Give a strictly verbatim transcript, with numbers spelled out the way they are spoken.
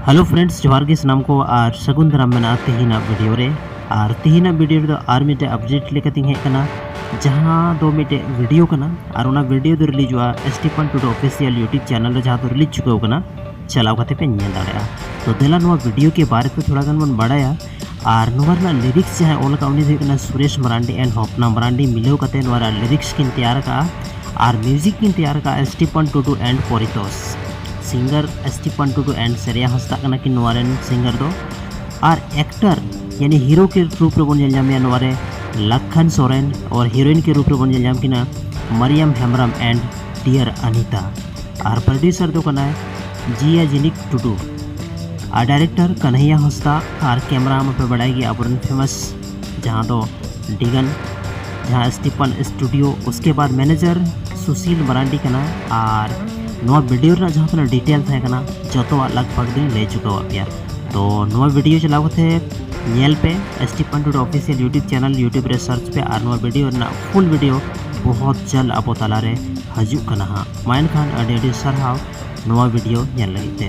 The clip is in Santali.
Hello friends, ᱡᱚᱦᱟᱨ ᱜᱮ ᱥᱟᱱᱟᱢ ᱠᱚ ᱟᱨ ᱥᱟᱹᱜᱩᱱ ᱫᱟᱨᱟᱢ ᱢᱮᱱᱟᱜᱼᱟ ᱛᱮᱦᱮᱧᱟᱜ ᱵᱷᱤᱰᱤᱭᱳ ᱨᱮ᱾ ᱟᱨ ᱛᱮᱦᱮᱧᱟᱜ ᱵᱷᱤᱰᱤᱭᱳ ᱨᱮᱫᱚ ᱟᱨ ᱢᱤᱫᱴᱮᱡ ᱟᱯᱰᱮᱴ ᱞᱮᱠᱟᱛᱤᱧ ᱦᱮᱡ ᱟᱠᱟᱱᱟ, ᱡᱟᱦᱟᱸ ᱫᱚ ᱢᱤᱫᱴᱮᱡ ᱵᱷᱤᱰᱤᱭᱳ ᱠᱟᱱᱟ᱾ ᱟᱨ ᱚᱱᱟ ᱵᱷᱤᱰᱤᱭᱳ ᱫᱚ ᱨᱤᱞᱤᱡᱚᱜᱼᱟ ᱮᱥ ᱴᱤ ᱯᱟᱱ ᱴᱩᱰᱩ ᱚᱯᱷᱤᱥᱤᱭᱟᱞ ᱭᱩᱴᱩᱵᱽ ᱪᱮᱱᱮᱞ ᱨᱮ, ᱡᱟᱦᱟᱸ ᱫᱚ ᱨᱤᱞᱤᱡᱽ ᱪᱩᱠᱟᱹᱣ ᱠᱟᱱᱟ, ᱪᱟᱞᱟᱣ ᱠᱟᱛᱮ ᱯᱮ ᱧᱮᱞ ᱫᱟᱲᱮᱭᱟᱜᱼᱟ᱾ ᱛᱚ ᱫᱮᱞᱟ ᱱᱚᱣᱟ ᱵᱷᱤᱰᱤᱭᱳ ᱠᱮ ᱵᱟᱨᱮ ᱛᱮ ᱛᱷᱚᱲᱟ ᱜᱟᱱ ᱵᱚᱱ ᱵᱟᱲᱟᱭᱟ᱾ ᱟᱨ ᱱᱚᱣᱟ ᱨᱮᱱᱟᱜ ᱞᱤᱨᱤᱠᱥ ᱡᱟᱦᱟᱸᱭ ᱚᱞ ᱟᱠᱟᱫ ᱩᱱᱤ ᱫᱚ ᱦᱩᱭᱩᱜ ᱠᱟᱱᱟ ᱥᱩᱨᱮᱥ ᱢᱟᱨᱟᱱᱰᱤ and ᱦᱚᱯᱱᱟ ᱢᱟᱨᱟᱱᱰᱤ ᱢᱤᱞᱟᱹᱣ ᱠᱟᱛᱮ ᱱᱚᱣᱟ ᱨᱮᱱᱟᱜ ᱞᱤᱨᱤᱠᱥ ᱠᱤᱱ ᱛᱮᱭᱟᱨ ᱟᱠᱟᱫᱼᱟ᱾ ᱟᱨ ᱢᱤᱣᱡᱤᱠ ᱠᱤᱱ ᱛᱮᱭᱟᱨ ᱟᱠᱟᱫᱼᱟ ᱮᱥ ᱴᱤ ᱯᱟᱱ ᱴᱩᱰᱩ and ᱯᱚᱨᱤᱛᱳᱥ᱾ ᱥᱤᱝᱜᱟᱨ ᱮᱥ ᱴᱤ ᱯᱟᱱ ᱴᱩᱰᱩ and ᱥᱮᱨᱮᱭᱟ ᱦᱟᱸᱥᱫᱟᱜ ᱠᱟᱱᱟ ᱠᱤᱱ ᱱᱚᱣᱟ ᱨᱮᱱ ᱥᱤᱝᱜᱟᱨ ᱫᱚ᱾ ᱟᱨ ᱮᱠᱴᱟᱨ ᱭᱟᱱᱤ ᱦᱤᱨᱳ ᱠᱮ ᱨᱩᱯ ᱨᱮᱵᱚᱱ ᱧᱮᱞ ᱧᱟᱢᱮᱭᱟ ᱱᱚᱣᱟ ᱨᱮ ᱞᱟᱠᱷᱟᱱ ᱥᱚᱨᱮᱱ, ᱟᱨ ᱦᱤᱨᱳᱭᱤᱱ ᱠᱮ ᱨᱩᱯ ᱨᱮᱵᱚᱱ ᱧᱮᱞ ᱧᱟᱢ ᱠᱤᱱᱟ ᱢᱟᱨᱤᱭᱟᱢ ᱦᱮᱢᱵᱨᱚᱢ and ᱰᱤᱭᱟᱨ ᱟᱱᱤᱛᱟ᱾ ᱟᱨ ᱯᱨᱚᱰᱭᱩᱥᱟᱨ ᱫᱚ ᱠᱟᱱᱟᱭ ᱡᱤᱭᱟ ᱡᱤᱱᱤᱠ ᱴᱩᱰᱩ᱾ ᱟᱨ ᱰᱟᱭᱨᱮᱠᱴᱚᱨ ᱠᱟᱱᱦᱟᱭᱟ ᱦᱟᱸᱥᱫᱟ᱾ ᱟᱨ ᱠᱮᱢᱨᱟ ᱢᱟᱯᱮ ᱵᱟᱲᱟᱭ ᱜᱮᱭᱟ ᱟᱵᱚᱨᱮᱱ ᱯᱷᱮᱢᱟᱥ, ᱡᱟᱦᱟᱸ ᱫᱚ ᱰᱤᱜᱟᱱ, ᱡᱟᱦᱟᱸ ᱮᱥ ᱴᱤ ᱯᱟᱱ ᱥᱴᱩᱰᱤᱭᱳ᱾ ᱩᱥᱠᱮ ᱵᱟᱫ ᱢᱮᱱᱮᱡᱟᱨ ᱥᱩᱥᱤᱞ ᱢᱟᱨᱟᱱᱰᱤ ᱠᱟᱱᱟ᱾ ᱟᱨ ᱱᱚᱣᱟ ᱵᱷᱤᱰᱤᱭᱳ ᱨᱮᱱᱟᱜ ᱡᱟᱦᱟᱸ ᱛᱤᱱᱟᱹᱜ ᱰᱤᱴᱮᱞ ᱛᱟᱦᱮᱸ ᱠᱟᱱᱟ, ᱡᱚᱛᱚᱣᱟᱜ ᱞᱟᱜᱽ ᱵᱷᱟᱜᱽ ᱫᱚᱧ ᱞᱟᱹᱭ ᱪᱩᱠᱟᱹᱣᱟᱫ ᱯᱮᱭᱟ᱾ ᱛᱚ ᱱᱚᱣᱟ ᱵᱷᱤᱰᱤᱭᱳ ᱪᱟᱞᱟᱣ ᱠᱟᱛᱮ ᱧᱮᱞ ᱯᱮ, ᱮᱥ ᱴᱤ ᱯᱟᱱ ᱴᱩᱰᱩ ᱚᱯᱷᱤᱥᱤᱭᱟᱞ ᱭᱩᱴᱩᱵᱽ ᱪᱮᱱᱮᱞ, ᱭᱩᱴᱩᱵᱽ ᱨᱮ ᱥᱟᱨᱪ ᱯᱮ᱾ ᱟᱨ ᱱᱚᱣᱟ ᱵᱷᱤᱰᱤᱭᱳ ᱨᱮᱱᱟᱜ ᱯᱷᱩᱞ ᱵᱷᱤᱰᱤᱭᱳ ᱵᱚᱦᱚᱛ ᱡᱟᱞ ᱟᱵᱚ ᱛᱟᱞᱟᱨᱮ ᱦᱤᱡᱩᱜ ᱠᱟᱱᱟ ᱦᱟᱸᱜ᱾ ᱢᱟ ᱮᱱᱠᱷᱟᱱ ᱟᱹᱰᱤ ᱟᱹᱰᱤ ᱥᱟᱨᱦᱟᱣ ᱱᱚᱣᱟ ᱵᱷᱤᱰᱤᱭᱳ ᱧᱮᱞ ᱞᱟᱹᱜᱤᱫ ᱛᱮ᱾